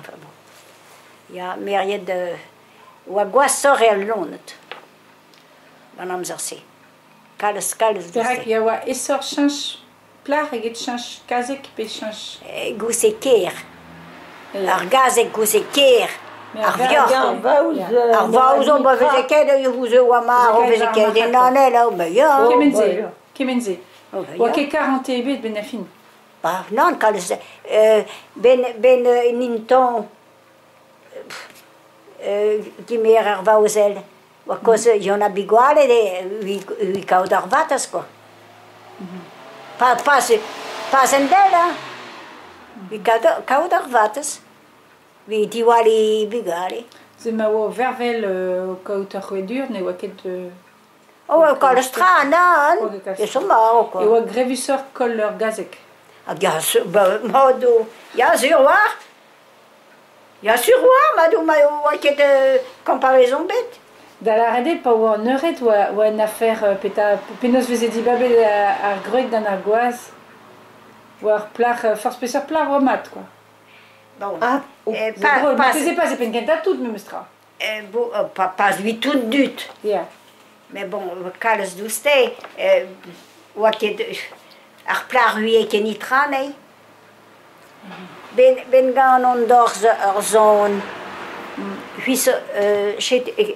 Enfin bon. Ya, meriet oa gwashoc'h eo al loened gant amzer-se. Kalz, kalz Perak ya oa aesoc'h cheñch plac'h eget cheñch kazeg pe cheñch... Gouz e kêr. Ar gazeg gouz e kêr. Ar vioc'h. Ar vaoz ba veze ket ouzh oa marv veze ket en anel ba ya. Kement-se, kement-se. Oa ket karante ebet benn ar fin. Bah nann, kalz ben ben en intañv kemer ar vaozel. Oa kaoz Yann Abigualet eo kaout ar vatezh kwa. Pas pas en bell hein. Evit kaout ar vatezh. Evit diwall he bugale. Se ma oa o vervel o kaout ur c'hrouadur ne oa ket... Oh, kalz tra, nann, e zo marv kwa. E oa grevusoc'h koll ur gazeg. Ah, ba, mat ya, sur 'oar. Ya, sur 'oar, mat ma oa ket comparaison bet. Da lâret eo pa oa an eured oa, oa un afer petra penaos veze dibabet ar gwreg gant ar gwaz. Oa ur plac'h, forzh peseurt plac'h oa mat quoi. Bon. Ah, pa, drôle, marteze pas e penn kentañ tout memes tra. Bo, pa, pas evit tout dud. Ya. Mais bon, kalz douzhte, oa ket ar plac'h eo ken itra anezhi. Ben, ben gant an dorzh ur son. C'hwi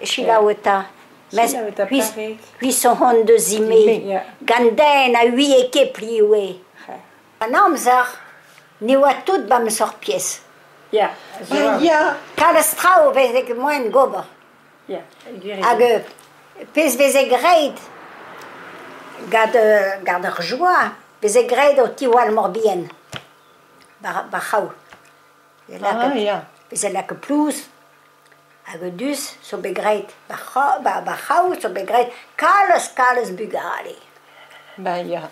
selaou eta. Mes c'hwi so hon deus ime. Gant den a ouie ket pliv eo. An amzer ne oa tout ba'm sort piez. Ya. Ya. Kalz traoù veze ket moaien gober. Ya. Hag pezh veze graet gant gant ar joa, veze graet o tiwall mor bihan ba c'hraou. Ah, ya. Veze lakaet plouz hag dus zo bet graet ba c'hraou zo bet graet kalz kalz bugale. Ben ya.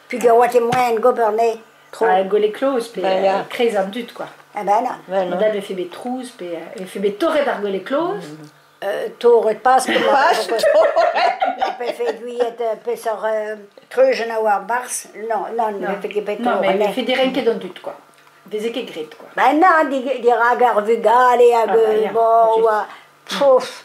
Peogwir oa ket moaien gober ne. Tro. Ah, gwele kloz pe Ben ya. kreiz an dud quoi. Ah ben non. Ben non. Da vefe bet trouz pe vefe bet torret ar gwele kloz. Torret pas Pas pefe gouiet peseurt treujenn a oa barzh. Non, non, ne vefe ket bet Non, mais torret. vefe direnket an dud quoi. Veze ket graet quoi. Ben non, dirak ar vugale hag Ah, bah, ya, bon juste. oa pouf.